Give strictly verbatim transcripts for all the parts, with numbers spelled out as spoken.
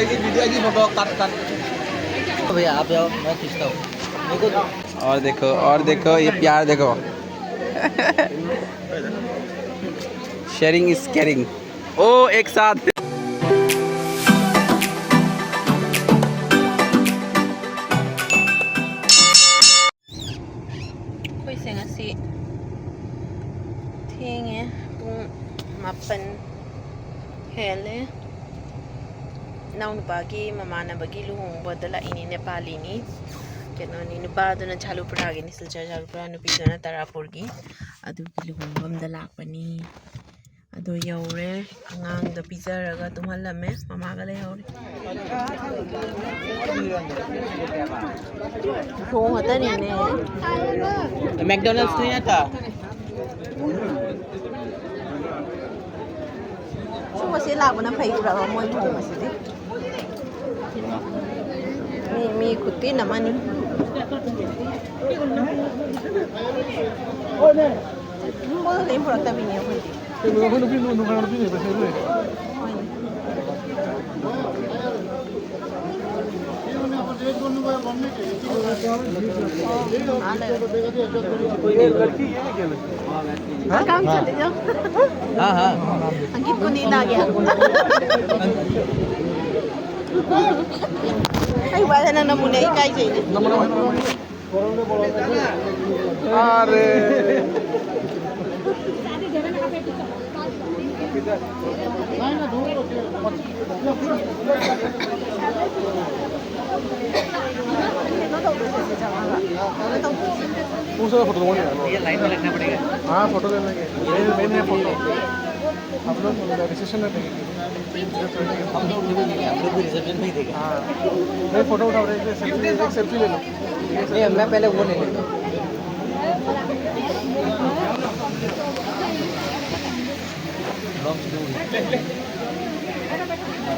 Video की photo cut cut. भैया आप जाओ, मैं खींचता हूँ। मेरे को और देखो, और देखो, ये प्यार देखो। Sharing is caring. ओ, एक साथ। ꯑꯩꯈꯣꯏꯁꯦ ꯉꯁꯤ ꯊꯦꯡꯉꯦ, ꯄꯨꯡ ꯃꯥꯄꯟ ꯍꯦꯜꯂꯦ꯫ ꯏꯅꯥꯎꯅꯨꯄꯥꯒꯤ ꯃꯃꯥꯟꯅꯕꯒꯤ ꯂꯨꯍꯣꯡꯕꯗ ꯂꯥꯛꯏꯅꯤ, ꯅꯦꯄꯥꯂꯤꯅꯤ꯫ ꯀꯩꯅꯣꯅꯤ, ꯅꯨꯄꯥꯗꯨꯅ ꯆꯥꯂꯨꯄꯨꯔꯥꯒꯤꯅꯤ, ꯁꯤꯜꯆꯔ ꯆꯥꯂꯨꯄꯨꯔꯥ, ꯅꯨꯄꯤꯗꯨꯅ ꯇꯔꯥꯄꯨꯔꯒꯤ꯫ ꯑꯗꯨꯒꯤ ꯂꯨꯍꯣꯡꯕ ꯑꯝꯗ ꯂꯥꯛꯄꯅꯤ꯫ ꯑꯗꯣ ꯌꯧꯔꯦ꯫ ꯑꯉꯥꯡꯗ ꯄꯤꯖꯔꯒ ꯇꯨꯝꯍꯜꯂꯝꯃꯦ꯫ ꯃꯃꯥꯒ ꯂꯩꯍꯧꯔꯦ꯫ ꯊꯣꯡ ꯈꯛꯇꯅꯤꯅꯦ꯫ ꯃꯦꯛꯗꯣꯅꯦꯜꯁꯇ ꯅꯠꯇ꯭ꯔꯣ? ꯁꯨꯝꯕꯁꯦ ꯂꯥꯛꯄꯅ ꯐꯩ, ꯎꯔꯕ ꯃꯣꯏ ꯊꯣꯡꯕꯁꯤꯗꯤ꯫ ꯃꯤ, ꯃꯤ ꯈꯨꯇꯤꯟ ꯑꯃꯅꯤ꯫ ꯌꯨꯝꯕꯨꯗ ꯀꯔꯤꯝ ꯄꯨꯔꯛꯇꯕꯤꯅꯦ ꯑꯩꯈꯣꯏꯗꯤ꯫ ꯀꯩꯅꯣ, ꯑꯩꯈꯣꯏ ꯅꯨꯄꯤ, ꯅꯨ-, ꯅꯨꯡꯉꯥꯏꯕ ꯅꯨꯄꯤ ꯂꯩꯕ ꯁꯦ ꯂꯣꯏꯔꯦ꯫ ꯍꯣꯏꯅꯦ꯫ ꯑꯥ, ꯂꯩꯔꯦ꯫ ये लड़की ये क्या लड़की? हाँ, काम चले जाओ। हाँ, हाँ। अंकित को नींद आ गया। ꯑꯩ ꯋꯥꯗ ꯅꯪꯅ ꯃꯨꯟꯅ ꯏꯀꯥꯏꯖꯩꯅꯦ꯫ ꯑꯔꯦ꯫ दूसरा फोटो लगवाने का। ये लाइन में लगना पड़ेगा। हाँ, फोटो ले लेंगे। मेन, मेन है फोटो। हम लोग रिसेप्शन में देंगे। हम लोग भी देंगे, हम लोग भी रिसेप्शन में ही देंगे। हाँ। नहीं, फोटो उठाओ, एक सेल्फी, एक सेल्फी ले लो। नहीं, मैं पहले वो ले लेता हूँ।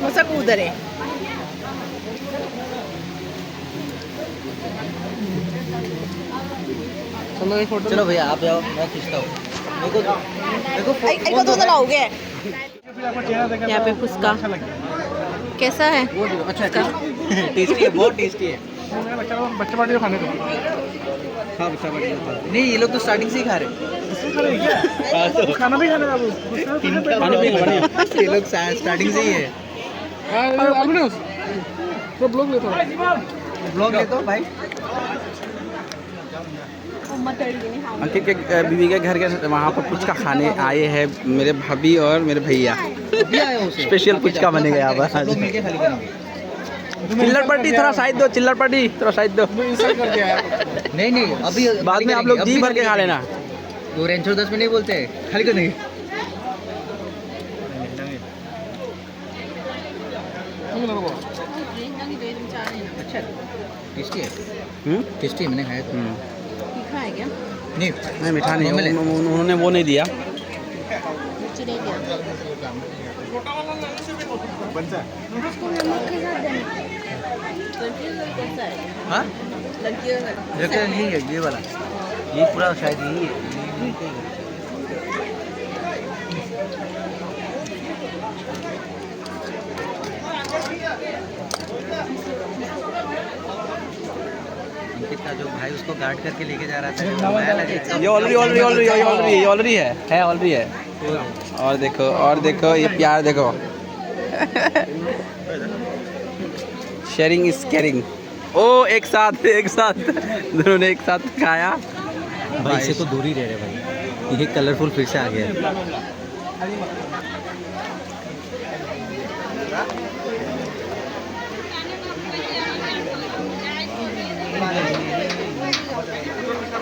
ꯃꯁꯛ ꯎꯗꯔꯦ꯫ चलो, एक फोटो। चलो भैया, आप जाओ, मैं खींचता हूँ। मेरे को, मेरे को फो-, ꯑꯩ, ꯑꯩ फोन फोटꯣꯗ ꯂꯥꯛꯎꯒꯦ꯫ यहाँ पे फुसका, कैसा है? बहुत अच्छा, टेस्टी है, बहुत टेस्टी है। बच्चा, बच्चा पार्टी को खाने दो। हाँ, बच्चा पार्टी को खाने दो। नहीं, ये लोग तो स्टार्टिंग से ही खा रहे हैं। इसको खा रहे हैं क्या? हाँ, तो खाना भी खाने का वो। खाना भी खाने का। ये लोग स्टार्टिंग से ही है। हाँ, ये आलू नहीं, उसको ब्लॉग ले थोड़ा। ब्लॉग ले तो भाई। अंकित के, अ, बीवी के घर के वहाँ पर पुचका खाने आए हैं मेरे भाभी और मेरे भैया। अभी आए हो उसे? स्पेशल पुचका बनेगा यहाँ पर। सब लोग मिलके खाली करेंगे। चिल्लर पार्टी थोड़ा साइड दो, चिल्लर पार्टी थोड़ा साइड दो। नहीं, नहीं, अभी बाद में आप लोग जी भर के खा लेना। वो रेंचो दस में नहीं बोलते, खाली कर देंगे। अच्छा, टेस्टी है। हम्म? टेस्टी है, मैंने खाया था। हम्म। तीखा है क्या? नहीं, नहीं, मीठा नहीं, नॉर्मल है। उन-, उन-, उन्होंने वो नहीं दिया। मिर्ची नहीं दिया। उसको नमक के साथ देना। हाँ? ये क्या, यही है, ये वाला? ये पूरा शायद यही है। अंकित का जो भाई उसको गार्ड करके लेके जा रहा था, जो नया लगे। ये ऑलरेडी, ऑलरेडी, ऑलरेडी, ये ऑलरेडी, ये ऑलरेडी है, है, ऑलरेडी है। और देखो, और देखो, ये प्यार देखो। Sharing is caring. ओ, एक साथ, एक साथ, दोनों ने एक साथ खाया। भाई, इससे तो दूर ही रह रहे भाई, ये कलरफुल फिर से आ गया।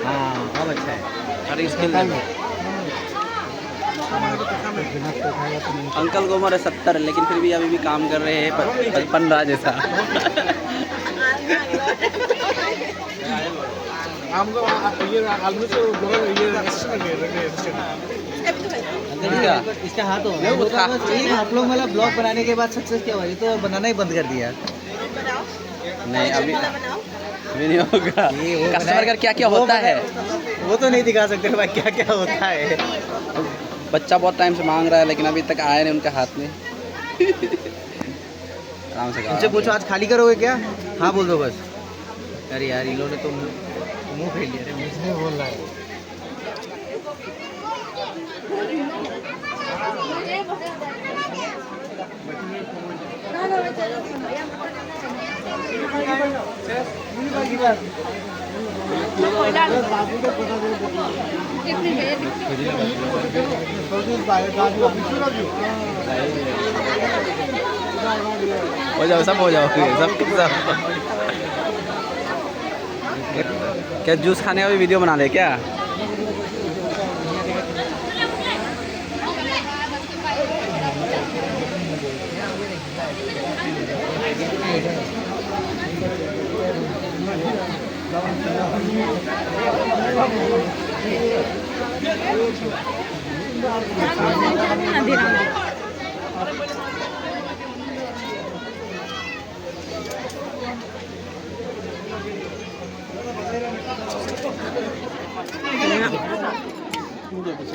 हाँ, अब अच्छा है। अरे, इसके अंकल की उम्र है सत्तर, लेकिन फिर भी अभी भी काम कर रहे हैं प-, पचपन राज ऐसा। हमको आ-, ये आलू से ब्लॉगर, ये असिस्टेंट है, रेलवे असिस्टेंट। इसका हाथ हो। नहीं, वो था। बस यही आप लोग वाला ब्लॉग बनाने के बाद सक्सेस क्या हुआ? ये तो बनाना ही बंद कर दिया। नहीं, अभी, अभी नहीं होगा। ये वो कस्टमर बनाए, का क्या क्या वो होता है? बनाए, वो तो नहीं दिखा सकते भाई, क्या क्या होता है। बच्चा बहुत टाइम से मांग रहा है, लेकिन अभी तक आया नहीं उनके हाथ में। आराम से खाओ। इनसे पूछो, "आज खाली करोगे क्या?" "हाँ" बोल दो बस। अरे यार, इन्होंने तो मुंह, मुंह फेर लिया रे। इसने बोल रहा है। हो जाओ, सब हो जाओ, सब, सब। क्या जूस खाने का भी वीडियो बना ले क्या?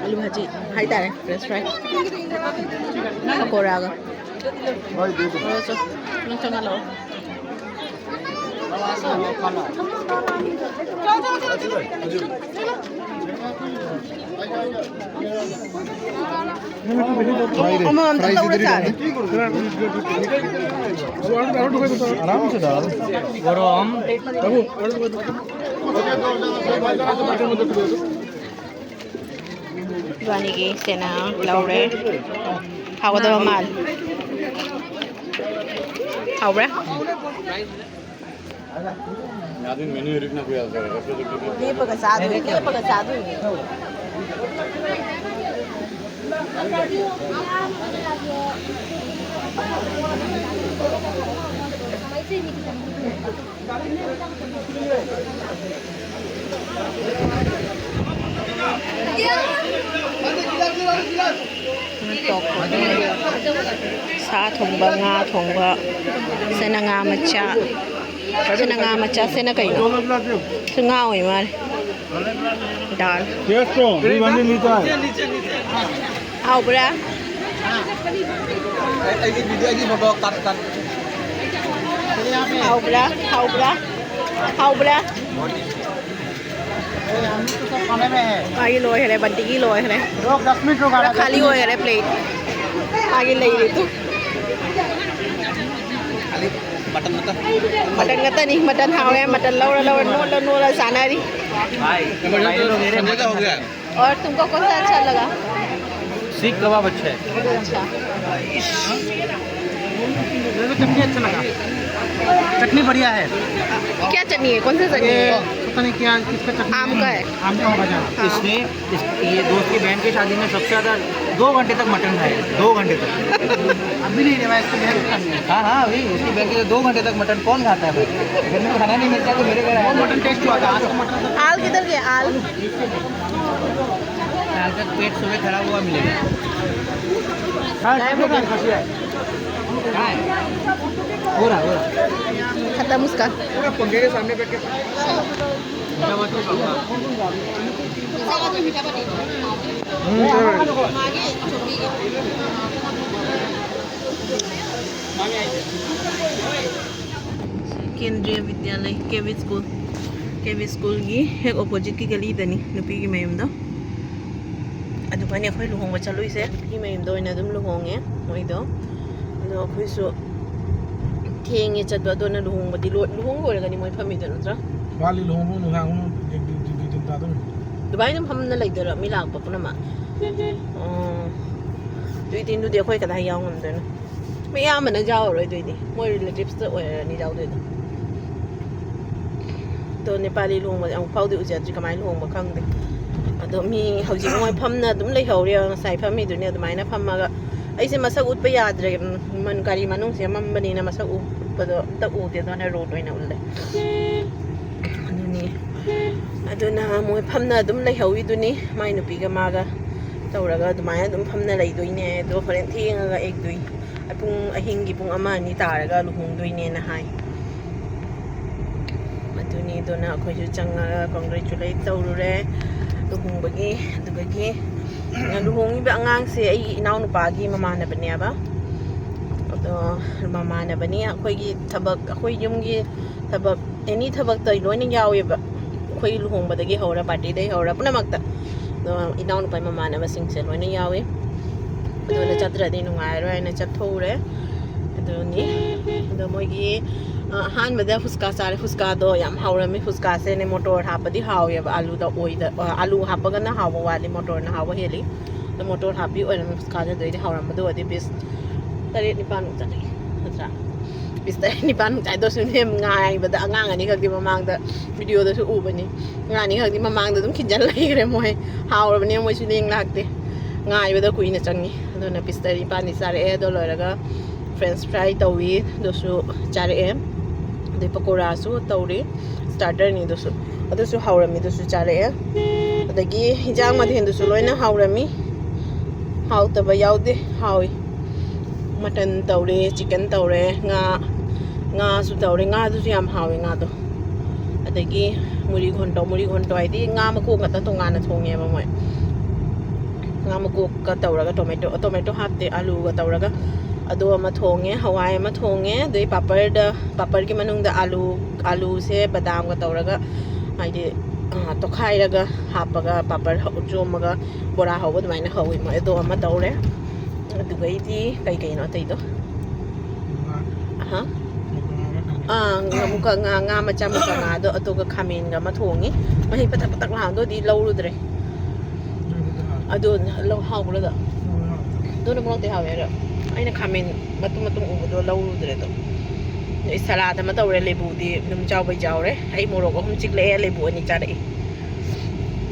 ꯑꯂꯨ ꯚꯥꯖꯤ ꯍꯥꯏꯇꯥꯔꯦ, ꯐ꯭ꯔꯦꯟꯁ ꯐ꯭ꯔꯥꯏ, ꯄꯀꯣꯔꯥꯒ꯫ ꯅꯪ ꯆꯪꯍꯜꯂꯛꯑꯣ꯫ ꯑꯃꯃꯝꯇ ꯂꯧꯔ ꯆꯥꯔꯦ꯫ आराम से डाल। गरम। ꯏꯕꯥꯅꯤꯒꯤ ꯁꯦꯅꯥ ꯂꯧꯔꯦ꯫ ꯍꯥꯎꯒꯗꯕ ꯃꯥꯜꯂꯦ꯫ ꯍꯥꯎꯕ꯭ꯔꯥ? ꯌꯥꯗꯣꯏꯅꯤ, ꯃꯦꯅꯨ ꯍꯦꯔꯤꯛꯅ ꯀꯨꯏ ꯌꯥꯗ ꯂꯦꯞꯄꯒ ꯆꯥꯗꯣꯏꯅꯤ, ꯂꯦꯞꯄꯒ ꯆꯥꯗꯣꯏꯅꯤ꯫ ꯁꯥ ꯊꯣꯡꯕ, ꯉꯥ ꯊꯣꯡꯕ, ꯁꯤꯅ ꯉꯥ ꯃꯆꯥ, ꯁꯤꯅ ꯉꯥ ꯃꯆꯥ, ꯁꯤꯅ ꯀꯩꯅꯣ? ꯁꯤ ꯉꯥ ꯑꯣꯏ ꯃꯥꯜꯂꯦ꯫ ꯗꯥꯜ꯫ ꯍꯥꯎꯕ꯭ꯔꯥ? ꯑꯩꯒꯤ ꯚꯤꯗꯤꯑꯣ, ꯑꯩꯒꯤ ꯐꯣꯇꯣ ꯀꯠ, ꯀꯠ꯫ ꯍꯥꯎꯕ꯭ꯔꯥ? ꯍꯥꯎꯕ꯭ꯔꯥ? ꯍꯥꯎꯕ꯭ꯔꯥ? ꯃꯥꯒꯤ ꯂꯣꯏꯈꯔꯦ, ꯕꯟꯇꯤꯒꯤ ꯂꯣꯏꯈꯔꯦ꯫ ꯄꯨꯔꯥ ꯈꯥꯂꯤ ꯑꯣꯏꯈꯔꯦ ꯄ꯭ꯂꯦꯠ꯫ ꯃꯥꯒꯤ ꯂꯩꯔꯤꯗꯨ꯫ ꯃꯇꯟ ꯈꯛꯇ꯫ ꯃꯇꯟ ꯈꯛꯇꯅꯤ, ꯃꯇꯟ ꯍꯥꯎꯋꯦ, ꯃꯇꯟ ꯂꯧꯔ ꯂꯧꯔ ꯅꯣꯠꯂ ꯅꯣꯠꯂ ꯆꯥꯅꯔꯤ꯫ भाई, भाई लोग मेरे संजय का हो गया। और तुमको कौन सा अच्छा लगा? सीख कबाब अच्छा है। अच्छा। मुझे तो चटनी अच्छा लगा। चटनी बढ़िया है। क्या चटनी है? कौन सा चटनी ये है? पता नहीं क्या, किसका चटनी आम है। का है। आम का होगा जहाँ। हाँ। इसने इस, ये दोस्त की बहन की शादी में सबसे ज्यादा दो घंटे तक मटन खाया, दो घंटे तक। अभी नहीं रेवा, इसको बहन खानी है। हाँ, हाँ, अभी उसकी बहन के दो घंटे तक मटन कौन खाता है भाई? घर में खाना नहीं मिलता तो मेरे घर आया। वो मटन टेस्ट हुआ था, आज का मटन तो आल किधर गया? आल। आल का पेट सुबह खराब हुआ मिलेगा। हाँ, कितने का है? कहाँ है? हो रहा, हो रहा। खत्म उसका। पूरा पंखे के सामने बैठ के। ꯀꯦꯟꯗ꯭ꯔꯤꯌ ꯕꯤꯗ꯭ꯌꯥꯂꯌ, ꯀꯦ ꯚꯤ ꯁ꯭ꯀꯨꯜ, ꯀꯦ ꯚꯤ ꯁ꯭ꯀꯨꯜꯒꯤ ꯍꯦꯛ ꯑꯣꯄꯣꯖꯤꯠꯀꯤ ꯒꯂꯤꯗꯅꯤ ꯅꯨꯄꯤꯒꯤ ꯃꯌꯨꯝꯗꯣ꯫ ꯑꯗꯨꯃꯥꯏꯅ ꯑꯩꯈꯣꯏ ꯂꯨꯍꯣꯡꯕ ꯆꯠꯂꯨꯏꯁꯦ, ꯅꯨꯄꯤꯒꯤ ꯃꯌꯨꯝꯗ ꯑꯣꯏꯅ ꯑꯗꯨꯝ ꯂꯨꯍꯣꯡꯉꯦ ꯃꯣꯏꯗꯣ꯫ ꯑꯗꯣ ꯑꯩꯈꯣꯏꯁꯨ ꯊꯦꯡꯉꯦ ꯆꯠꯄ, ꯑꯗꯨꯅ ꯂꯨꯍꯣꯡꯕꯗꯤ ꯂꯣꯏ-, ꯂꯨꯍꯣꯡ ꯂꯣꯏꯔꯒꯅꯤ ꯃꯣꯏ ꯐꯝꯃꯤꯗꯣ, ꯅꯠꯇ꯭ꯔꯥ? ꯋꯥꯠꯂꯤ ꯂꯨꯍꯣꯡꯕ, ꯅꯨꯡꯗꯥꯡ ꯑꯃ ꯗꯤ-, ꯗꯤ-, ꯗꯤ-, ꯗꯤ-, ꯗꯤ-, ꯇꯥꯗꯣꯏꯅꯤ꯫ ꯗꯨꯕꯥꯏ ꯑꯗꯨꯝ ꯐꯝꯅ ꯂꯩꯗꯣꯏꯔꯣ, ꯃꯤ ꯂꯥꯛꯄ ꯄꯨꯝꯅꯃꯛ? ꯑꯣ, ꯑꯗꯨꯏꯗꯤ ꯑꯗꯨꯗꯤ ꯑꯩꯈꯣꯏ ꯀꯗꯥꯏ ꯌꯥꯎ ꯉꯝꯗꯣꯏꯅꯣ? ꯃꯤ ꯑꯌꯥꯝꯕꯅ ꯌꯥꯎꯔꯔꯣꯏ ꯑꯗꯨꯏꯗꯤ, ꯃꯣꯏ ꯔꯤꯂꯦꯇꯤꯚꯁꯇ ꯑꯣꯏꯔꯅꯤ ꯌꯥꯎꯗꯣꯏꯗꯣ꯫ ꯑꯗꯣ ꯅꯦꯄꯥꯂꯤ ꯂꯨꯍꯣꯡꯕꯁꯦ ꯑꯃꯨꯛ ꯐꯥꯎꯗꯤ ꯎꯖꯗ꯭ꯔꯤ, ꯀꯃꯥꯏꯅ ꯂꯨꯍꯣꯡꯕ ꯈꯪꯗꯦ꯫ ꯑꯗꯣ ꯃꯤ ꯍꯧꯖꯤꯛ ꯃꯣꯏ ꯐꯝꯅ ꯑꯗꯨꯝ ꯂꯩꯍꯧꯔꯤ, ꯉꯁꯥꯏ ꯐꯝꯃꯤꯗꯨꯅꯦ ꯑꯗꯨꯃꯥꯏꯅ ꯐꯝꯃꯒ꯫ ꯑꯩꯁꯦ ꯃꯁꯛ ꯎꯠꯄ ꯌꯥꯗ꯭ꯔꯦ, ꯃꯟ-, ꯒꯥꯔꯤ ꯃꯅꯨꯡꯁꯦ ꯃꯝꯕꯅꯤꯅ ꯃꯁꯛ ꯎꯠꯄꯗꯣ ꯑꯝꯇ ꯎꯗꯦ, ꯑꯗꯨꯅ ꯔꯣꯗ ꯑꯣꯏꯅ ꯎꯠꯂꯦ꯫ ꯑꯗꯨꯅꯤ꯫ ꯑꯗꯨꯅ ꯃꯣꯏ ꯐꯝꯅ ꯑꯗꯨꯝ ꯂꯩꯍꯧꯔꯤꯗꯨꯅꯤ, ꯃꯥꯏ ꯅꯨꯄꯤꯒ ꯃꯥꯒ ꯇꯧꯔꯒ ꯑꯗꯨꯃꯥꯏꯅ ꯑꯗꯨꯝ ꯐꯝꯅ ꯂꯩꯗꯣꯏꯅꯦ꯫ ꯑꯗꯣ ꯍꯣꯔꯦꯟ ꯊꯦꯡꯉꯒ ꯑꯦꯛꯇꯣꯏ-, ꯄꯨꯡ, ꯑꯍꯤꯡꯒꯤ ꯄꯨꯡ ꯑꯃ ꯑꯅꯤ ꯇꯥꯔꯒ ꯂꯨꯍꯣꯡꯗꯣꯏꯅꯦꯅ ꯍꯥꯏ꯫ ꯑꯗꯨꯅꯤ, ꯑꯗꯨꯅ ꯑꯩꯈꯣꯏꯁꯨ ꯆꯪꯉꯒ congratulate ꯇꯧꯔꯨꯔꯦ ꯂꯨꯍꯣꯡꯕꯒꯤ꯫ ꯑꯗꯨꯗꯒꯤ ꯂꯨꯍꯣꯡꯉꯤꯕ ꯑꯉꯥꯡꯁꯦ ꯑꯩꯒꯤ ꯏꯅꯥꯎꯅꯨꯄꯥꯒꯤ ꯃꯃꯥꯟꯅꯕꯅꯦꯕ꯫ ꯑꯗꯣ ꯃꯃꯥꯟꯅꯕꯅꯤ, ꯑꯩꯈꯣꯏꯒꯤ ꯊꯕꯛ, ꯑꯩꯈꯣꯏ ꯌꯨꯝꯒꯤ ꯊꯕꯛ, ꯑꯦꯅꯤ ꯊꯕꯛꯇ ꯂꯣꯏꯅ ꯌꯥꯎꯋꯦꯕ꯫ ꯑꯩꯈꯣꯏꯒꯤ ꯂꯨꯍꯣꯡꯕꯗꯒꯤ ꯍꯧꯔ, ꯄꯥꯔꯇꯤꯗꯒꯤ ꯍꯧꯔ, ꯄꯨꯝꯅꯃꯛꯇ꯫ ꯑꯗꯣ ꯏꯅꯥꯎꯅꯨꯄꯥꯒꯤ ꯃꯃꯥꯟꯅꯕꯁꯤꯡꯁꯦ ꯂꯣꯏꯅ ꯌꯥꯎꯋꯤ꯫ ꯑꯗꯨꯅ ꯆꯠꯇ꯭ꯔꯗꯤ ꯅꯨꯡꯉꯥꯏꯔꯣꯏ ꯍꯥꯏꯅ ꯆꯠꯊꯣꯛꯎꯔꯦ꯫ ꯑꯗꯨꯅꯤ꯫ ꯑꯗꯣ ꯃꯣꯏꯒꯤ, ꯑ, ꯑꯍꯥꯟꯕꯗ ꯐꯨꯁꯀꯥ ꯆꯥꯔꯦ꯫ ꯐꯨꯁꯀꯥꯗꯣ ꯌꯥꯝ ꯍꯥꯎꯔꯝꯃꯤ꯫ ꯐꯨꯁꯀꯥꯁꯦꯅꯦ ꯃꯣꯇꯣꯔ ꯍꯥꯞꯄꯗꯤ ꯍꯥꯎꯋꯦꯕ, ꯑꯥꯂꯨꯗ ꯑꯣꯏꯗ-, ꯑ, ꯑꯥꯂꯨ ꯍꯥꯞꯄꯒꯅ ꯍꯥꯎꯕ ꯋꯥꯠꯂꯤ, ꯃꯣꯇꯣꯔꯅ ꯍꯥꯎꯕ ꯍꯦꯜꯂꯤ꯫ ꯑꯗꯣ ꯃꯣꯇꯣꯔ ꯍꯥꯞꯄꯤ ꯑꯣꯏꯔꯝꯃꯤ ꯐꯨꯁꯀꯥꯁꯦ꯫ ꯑꯗꯨꯗꯩꯗꯤ ꯍꯥꯎꯔꯝꯕꯗꯨ ꯑꯣꯏꯔꯗꯤ ꯄꯤꯁ ꯇꯔꯦꯠ ꯅꯤꯄꯥꯟꯃꯨꯛ ꯆꯠꯂꯤ, ꯅꯠꯇ꯭ꯔꯥ? ꯄꯤꯁ ꯇꯔꯦꯠ ꯅꯤꯄꯥꯟꯃꯨꯛ ꯆꯥꯏꯗꯣ ꯁꯨꯝ ꯉꯥꯏꯕꯗ ꯑꯉꯥꯡ ꯑꯅꯤꯈꯛꯇꯤ ꯃꯃꯥꯡꯗ ꯚꯤꯗꯤꯑꯣꯗꯁꯨ ꯎꯕꯅꯤ꯫ ꯑꯉꯥꯡ ꯑꯅꯤꯈꯛꯇꯤ ꯃꯃꯥꯡꯗ ꯑꯗꯨꯝ ꯈꯤꯟꯖꯜ ꯂꯩꯈ꯭ꯔꯦ ꯃꯣꯏ꯫ ꯍꯥꯎꯔꯕꯅꯤꯅ ꯃꯣꯏꯁꯨ ꯂꯦꯡ ꯂꯥꯛꯇꯦ꯫ ꯉꯥꯏꯕꯗ ꯀꯨꯏꯅ ꯆꯪꯉꯤ꯫ ꯑꯗꯨꯅ ꯄꯤꯁ ꯇꯔꯦꯠ ꯅꯤꯄꯥꯟꯗꯤ ꯆꯥꯔꯛꯑꯦ꯫ ꯑꯗꯣ ꯂꯣꯏꯔꯒ ꯐ꯭ꯔꯦꯟꯁ ꯐ꯭ꯔꯥꯏ ꯇꯧꯏ, ꯑꯗꯨꯁꯨ ꯆꯥꯔꯛꯑꯦ꯫ ꯑꯗꯩ ꯄꯀꯣꯔꯥꯁꯨ ꯇꯧꯔꯤ, ꯁ꯭ꯇꯥꯔꯇꯔꯅꯤ ꯑꯗꯨꯁꯨ꯫ ꯑꯗꯨꯁꯨ ꯍꯥꯎꯔꯝꯃꯤ, ꯑꯗꯨꯁꯨ ꯆꯥꯔꯛꯑꯦ꯫ ꯑꯗꯒꯤ ꯍꯤꯟꯖꯥꯡ ꯃꯊꯦꯜꯗꯨꯁꯨ ꯂꯣꯏꯅ ꯍꯥꯎꯔꯝꯃꯤ꯫ ꯍꯥꯎꯇꯕ ꯌꯥꯎꯗꯦ, ꯍꯥꯎꯏ꯫ ꯃꯇꯟ ꯇꯧꯔꯦ, ꯆꯤꯀꯟ ꯇꯧꯔꯦ, ꯉꯥ, ꯉꯥꯁꯨ ꯇꯧꯔꯦ꯫ ꯉꯥꯗꯨꯁꯨ ꯌꯥꯝ ꯍꯥꯎꯋꯦ, ꯉꯥꯗꯣ꯫ ꯑꯗꯒꯤ ꯃꯨꯔꯤ ꯘꯣꯟꯇꯣ, ꯃꯨꯔꯤ ꯘꯣꯟꯇꯣ ꯍꯥꯏꯗꯤ ꯉꯥ ꯃꯀꯣꯛ ꯉꯥꯛꯇ ꯇꯣꯉꯥꯟꯅ ꯊꯣꯡꯉꯦꯕ ꯃꯣꯏ꯫ ꯉꯥ ꯃꯀꯣꯛꯀ ꯇꯧꯔꯒ, ꯇꯣꯃꯦꯇꯣ, ꯇꯣꯃꯦꯇꯣ ꯍꯥꯞꯇꯦ, ꯑꯂꯨꯒ ꯇꯧꯔꯒ ꯑꯗꯨ ꯑꯃ ꯊꯣꯡꯉꯦ, ꯍꯋꯥꯏ ꯑꯃ ꯊꯣꯡꯉꯦ, ꯑꯗꯩ ꯄꯥꯄꯔꯗ, ꯄꯥꯄꯔꯒꯤ ꯃꯅꯨꯡꯗ ꯑꯂꯨ, ꯑꯂꯨꯁꯦ ꯕꯗꯥꯝꯒ ꯇꯧꯔꯒ, ꯍꯥꯏꯗꯤ, ꯑ, ꯇꯣꯠꯈꯥꯏꯔꯒ ꯍꯥꯞꯄꯒ, ꯄꯥꯄꯔ ꯍꯧ-, ꯌꯣꯝꯃꯒ ꯕꯣꯔꯥ ꯍꯧꯕ ꯑꯗꯨꯃꯥꯏꯅ ꯍꯧꯋꯤ ꯃꯣꯏ꯫ ꯑꯗꯨ ꯑꯃ ꯇꯧꯔꯦ꯫ ꯑꯗꯨꯒꯩꯗꯤ ꯀꯩ ꯀꯩꯅꯣ ꯑꯇꯩꯗꯣ? ꯍꯥ? ꯑꯥ, ꯉꯥ, ꯃꯨꯀ ꯉꯥ, ꯉꯥ ꯃꯆꯥ ꯃꯨꯀ ꯉꯥꯗꯣ, ꯑꯗꯨꯒ ꯈꯥꯃꯦꯟꯒ ꯑꯃ ꯊꯣꯡꯉꯤ꯫ ꯃꯍꯤ ꯄꯇꯛ ꯄꯇꯛ ꯂꯥꯡꯗꯣꯗꯤ ꯂꯧꯔꯨꯗ꯭ꯔꯦ꯫ ꯑꯗꯨ ꯂꯧ ꯍꯥꯎꯕ꯭ꯔꯣ ꯑꯗꯣ? ꯑꯗꯨꯅ ꯄꯨꯡꯂꯧꯇ ꯍꯥꯎꯋꯦ꯫ ꯑꯗꯣ ꯑꯩꯅ ꯈꯥꯃꯦꯟ ꯃꯇꯨꯝ ꯃꯇꯨꯝ ꯎꯕꯗꯣ ꯂꯧꯔꯨꯗ꯭ꯔꯦ ꯑꯗꯣ꯫ ꯑꯗꯩ ꯁꯂꯥꯗ ꯑꯃ ꯇꯧꯔꯦ, ꯂꯦꯕꯨꯗꯤ ꯑꯗꯨꯝ ꯆꯥꯎꯕꯩ ꯆꯥꯎꯔꯦ꯫ ꯑꯩ ꯃꯣꯔꯣꯛ ꯑꯍꯨꯝ ꯆꯤꯛꯂꯛꯑꯦ, ꯂꯦꯕꯨ ꯑꯅꯤ ꯆꯥꯔꯛꯏ꯫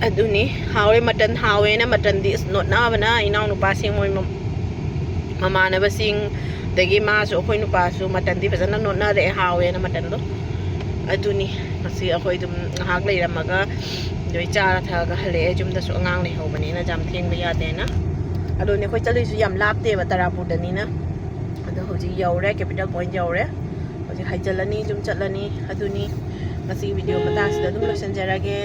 ꯑꯗꯨꯅꯤ ꯍꯥꯎꯔꯦ꯫ ꯃꯇꯟ ꯍꯥꯎꯋꯦꯅ ꯃꯇꯟꯗꯤ ꯑꯁ ꯅꯣꯠꯅꯕꯅ ꯏꯅꯥꯎꯅꯨꯄꯥꯁꯤꯡ ꯃꯣꯏ ꯃꯝ-, ꯃꯃꯥꯟꯅꯕꯁꯤꯡ, ꯑꯗꯒꯤ ꯃꯥꯁꯨ, ꯑꯩꯈꯣꯏ ꯅꯨꯄꯥꯁꯨ ꯃꯇꯟꯗꯤ ꯐꯖꯅ ꯅꯣꯠꯅꯔꯛꯑꯦ, ꯍꯥꯎꯋꯦꯅ ꯃꯇꯟꯗꯣ꯫ ꯑꯗꯨꯅꯤ ꯉꯁꯤ ꯑꯩꯈꯣꯏ ꯑꯗꯨꯝ ꯉꯥꯏꯍꯥꯛ ꯂꯩꯔꯝꯃꯒ ꯑꯗꯩ ꯆꯥꯔ ꯊꯛꯑꯒ ꯍꯜꯂꯛꯑꯦ꯫ ꯌꯨꯝꯗꯁꯨ ꯑꯉꯥꯡ ꯂꯩꯍꯧꯕꯅꯤꯅ ꯌꯥꯝ ꯊꯦꯡꯕ ꯌꯥꯗꯦꯅ꯫ ꯑꯗꯨꯅꯤ ꯑꯩꯈꯣꯏ ꯆꯠꯂꯤꯁꯨ ꯌꯥꯝ ꯂꯥꯞꯇꯦꯕ, ꯇꯔꯥꯄꯨꯔꯗꯅꯤꯅ꯫ ꯑꯗꯣ ꯍꯧꯖꯤꯛ ꯌꯧꯔꯦ, ꯀꯦꯄꯤꯇꯦꯜ ꯄꯣꯏꯟꯠ ꯌꯧꯔꯦ꯫ ꯍꯧꯖꯤꯛ ꯍꯥꯏꯖꯤꯜꯂꯅꯤ, ꯌꯨꯝ ꯆꯠꯂꯅꯤ꯫ ꯑꯗꯨꯅꯤ ꯉꯁꯤꯒꯤ ꯚꯤꯗꯤꯑꯣ ꯃꯇꯥꯡꯁꯤꯗ ꯑꯗꯨꯝ ꯂꯣꯏꯁꯤꯟꯖꯔꯒꯦ꯫